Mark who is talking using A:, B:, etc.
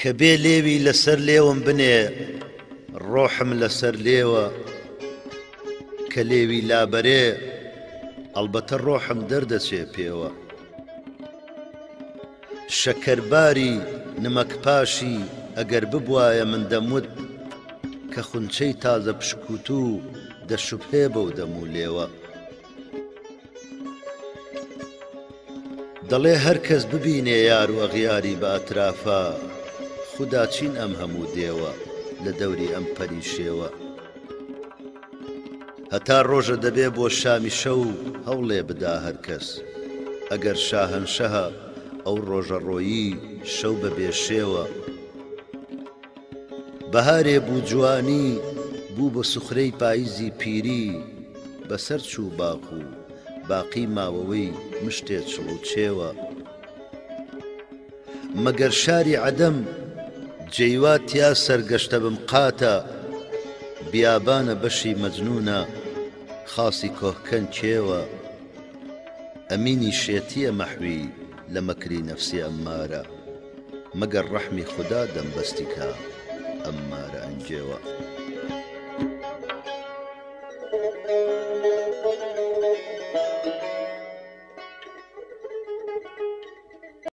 A: کە بێ لێوی لەسەر لێوم بنێ ڕۆحم لەسەر لێوە کە لێوی لابەرێ ئەڵبەتە ڕۆحم دەردەچێ پێوە شەکەرباری نمەکپاشی ئەگەر ببوایە من دەموت کە خونچەی تازە پشکوتوو دەشوبهێ بەو دەم و لێوە. دەڵێ هەر کەس ببینێ یار و ئەغیاری بە ئەترافا خودا چین ئەم هەموو دێوە لە دەوری ئەم پەری شێوە هەتا ڕۆژە دەبێ بۆ شامی شەو هەوڵێ بدا هەر کەس ئەگەر شاهەنشەهە ئەو ڕۆژە ڕۆیی شەو بە بێ شێوە. بەهارێ بوو جوانی بوو بە سوخرەی پایزی پیری بەسەر چوو باخ و باقی ماوەوەی مشتێ چڵ و چێوە. مەگەر شاری عەدەم جێی وا تیا سەرگەشتە بم قاتە بیابانە بەشی مەجنوونە خاسی کۆهکەن کێوە ئەمینی شێتییە مەحوی لە مەکری نەفسی ئەممارە. مەگەر ڕەحمی خودا دەمبەستی کا ئەم مارە ئەنگێوە.